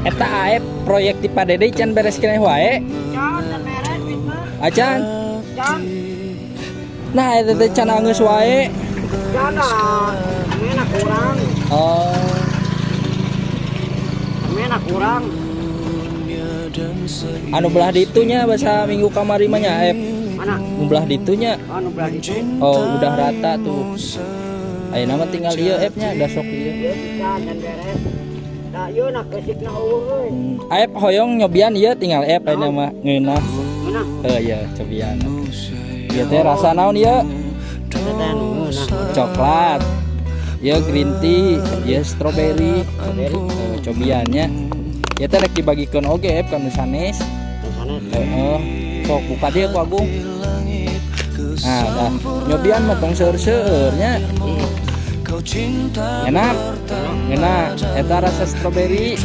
Eta Aep, proyek ti Pak Dede can beres keneh wae. Can, can beres mah. Acan. Can. Nah, eta teh can anggeus wae. Can ah. Mena kurang. Oh. Mena kurang. Anu belah ditunya bahasa minggu kamari mah nya, Aep. Mana? Nu belah ditunya. Anu belah itu. Oh, udah rata tuh. Ayeuna mah tinggal ieu, Ep, nya, da sok ieu. Ieu can, can beres. Da ieu na keusikna euweuh euy. Aep hoyong nyobian ieu tinggal, Ep, ayeuna mah ngeunah. Mana? Heuh, ieu cobian. Ieu teh rasa naon ieu? Eta teh anu ngeunah. Coklat. Ieu green tea, ieu strawberry. Strawberry. Eh, cobiannya. Ieu teh rek dibagikeun oge, Ep, ka nu sanes. Nu sanes. Heeh. Sok buka dia ku Agung. Nah, dah. Nyobian mah tong seueur-seueur nya. Enak. Enak. Eta rasa strawberry.